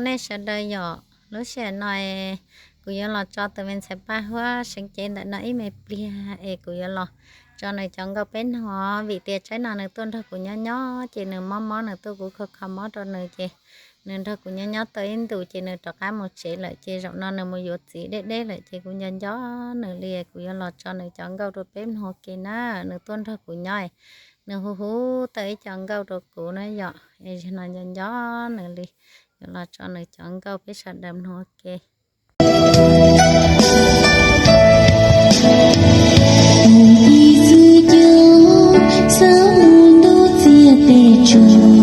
Nej sawv daws yom, lub sij hawm no kuv yuav los tso tus me ntxhais Paj Huab seev cev ntawm no ib me pliag es kuv yuav los tso nws cov nkauj peb hnov, vim tias tsaib no nws tuaj nrog kuv nyob nyob ces nws mob mob, nws tuaj kuv kho kho mob rau nws ces nws nrog kuv nyob nyob tau ib ntus ces nws rov qab mus tsev lawm, ces zaum no nws mus yuav txiv deb deb lawm ces kuv nco nco nws li, kuv yuav los tso nws cov nkauj rau peb hnov ke na. Nws tuaj nrog kuv nyob, nws hu hu tau ib co nkauj rau kuv na yom, es no nco nco nws li, yuav los tso nws cov nkauj peb sawv daws hnov ke. Ib txwm cuab xab mus ntuj txias tes tsuas